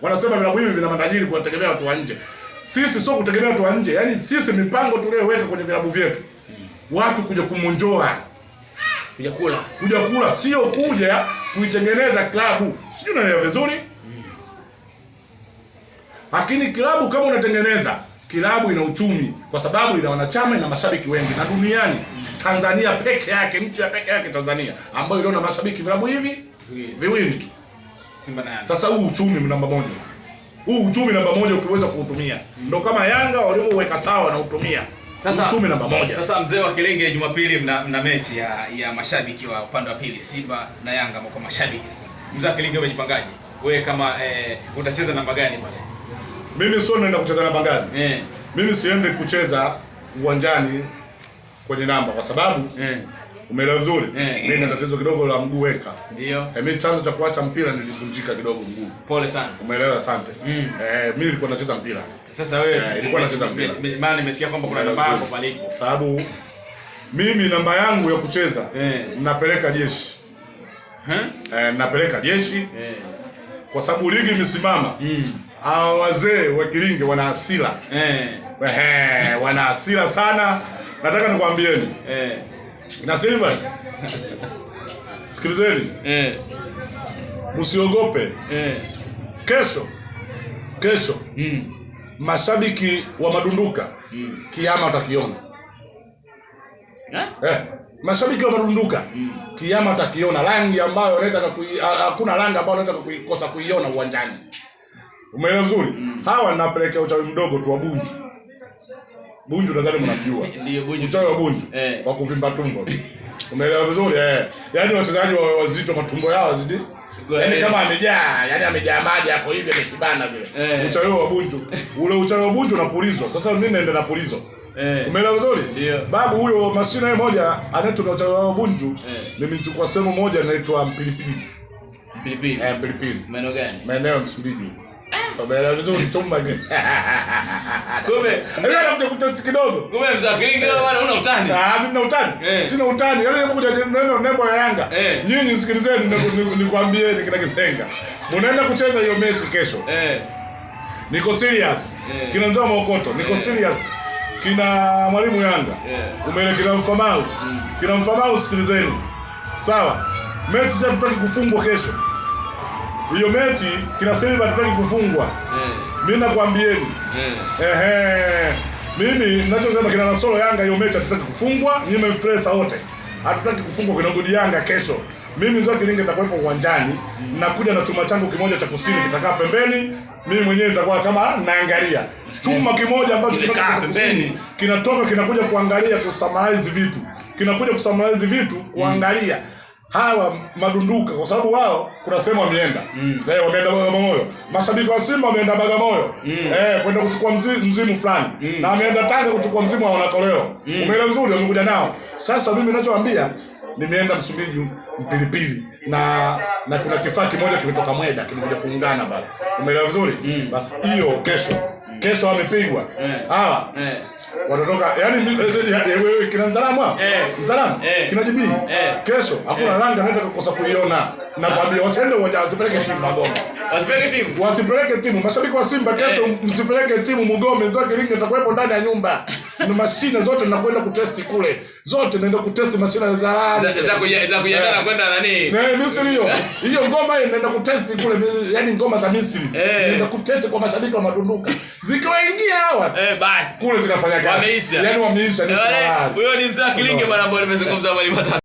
Wanasema vilabu hivi vina matajiri kuwategemea watu wa nje. Sisi sio kutegemea watu wa nje, yaani sisi mipango tuliyoweka kwenye vilabu vyetu, watu kuja kumonjoa, Kuja kula. Kuja kula, sio kuja kuitengeneza klabu. Sijui unaelewa vizuri? Lakini klabu kama unatengeneza klabu ina uchumi kwa sababu ina wanachama, ina mashabiki wengi, na duniani Tanzania peke yake, nchi ya peke yake Tanzania ambayo iliona mashabiki vilabu hivi viwili tu. Simba na Yanga. Sasa huu uchumi namba moja, huu uchumi namba moja ukiweza kuutumia, ndo kama Yanga walivyoweka sawa na utumia. Sasa uchumi namba moja. Sasa mzee wa Kilenge, Jumapili mna mechi ya mashabiki wa upande wa pili Simba na Yanga kwa mashabiki sasa. Mzee wa Kilenge, umejipangaje? Wewe kama utacheza namba gani pale? Mimi sio naenda kucheza namba gani. Mimi siende kucheza uwanjani kwenye namba kwa sababu umeelewa vizuri? Mimi na tatizo kidogo la mguu weka. Ndio. Mimi chanzo cha kuacha mpira nilivunjika kidogo mguu. Pole sana. Umeelewa? Asante. Mimi nilikuwa nacheza mpira. Sasa wewe Ilikuwa nacheza mpira. Maana nimesikia kwamba kuna namba yako pale ipo. Sababu mimi namba yangu ya kucheza napeleka jeshi. Napeleka jeshi kwa sababu ligi imesimama. Hawa wazee wa Kilinge wana hasira. Wana hasira sana. Nataka nikwambieni. Na Silva. Sikilizeni. Msiogope. Kesho. Kesho. Mashabiki wa Madunduka kiama watakiona. Mashabiki wa Madunduka kiama watakiona, rangi ambayo wanataka hakuna rangi ambayo wanataka kuikosa kuiona uwanjani. Umeelewa vizuri? Hawa napelekea uchawi mdogo tu wa Bunju. Bunju nadhani mnamjua. Ndio Bunju. Uchawi wa Bunju wa kuvimba tumbo. Umeelewa vizuri? Yaani wachezaji wa wazito matumbo yao wazidi. Yaani kama amejaa, yaani amejaa maji yako hivi ameshibana vile. Uchawi wa Bunju. Ule uchawi wa Bunju unapulizwa. Sasa mimi naenda na pulizo. Umeelewa vizuri? Ndio. Babu huyo mashine moja anayetumia uchawi wa Bunju, nimemchukua sehemu moja inaitwa Mpilipili. Mpilipili. Mpilipili. Maeneo gani? Maeneo ya Msumbiji huko. Umeelewa vizuri chumba gani? Kumbe, Hiyo anakuja kutest kidogo. kumbe mzee wa Kilenge bwana una utani. Ah, mimi nina utani. Sina utani. Yaani ninapokuja neno nembo ya Yanga. Nyinyi sikilizeni nikwambieni kina Kisenga. Mnaenda kucheza hiyo mechi kesho. Niko serious. Kina Nzao Mokoto, niko serious. Kina Mwalimu Yanga. Umeelewa kina Mfamau. Kina Mfamau sikilizeni. Sawa? Mechi sasa tutaki kufungwa kesho. Hiyo mechi kina Silva tutaki kufungwa. Mimi nakwambieni. Mimi ninachosema kina Nasolo Yanga hiyo mechi hatutaki kufungwa, nyinyi mmefresa wote. Hatutaki kufungwa kina Godi Yanga kesho. Mimi Nzoia Kilinge nitakuwepo uwanjani, nakuja na chuma changu kimoja cha kusini kitakaa pembeni, mimi mwenyewe nitakuwa kama naangalia. Chuma kimoja ambacho Kimekaa kinatoka kusini, pembeni. kinatoka kinakuja kuangalia kusummarize vitu. Kinakuja kusummarize vitu kuangalia hawa madunduka kwa sababu wao kuna sehemu wameenda. Wameenda Bagamoyo. Mashabiki wa Simba wameenda Bagamoyo. Kwenda kuchukua mzimu fulani. Na wameenda Tanga kuchukua mzimu wa Wanakolelo. Umeelewa vizuri wamekuja nao. Sasa mimi ninachowaambia nimeenda Msumbiji Mpilipili na kuna kifaa kimoja kimetoka Mweda kimekuja kuungana pale. Umeelewa vizuri? Basi hiyo kesho. Kesho wamepigwa. Hawa watatoka yani wewe kina Nzalamu hapo? Nzalamu? Kina Jibii? Kesho hakuna rangi anataka kukosa kuiona. Nakwambia wasiende uwanja, wasipeleke timu Magome. Wasipeleke timu. Wasipeleke timu. Mashabiki wa Simba kesho msipeleke timu Mugome. Nzoia Kilinge nitakuwepo ndani ya nyumba. Na mashine zote nakwenda kutesti kule. Zote naenda kutesti mashine za Za kujiandaa na kwenda nani? Na Misri hiyo. Hiyo ngoma hiyo naenda kutesti kule, yaani ngoma za Misri. Naenda kutesti kwa mashabiki wa Madunduka. Zikiwaingia hawa. Basi. Kule zinafanya kazi. Wameisha. Yaani wameisha ni Huyo ni mzee wa Kilinge bwana ambaye nimezungumza mali matatu.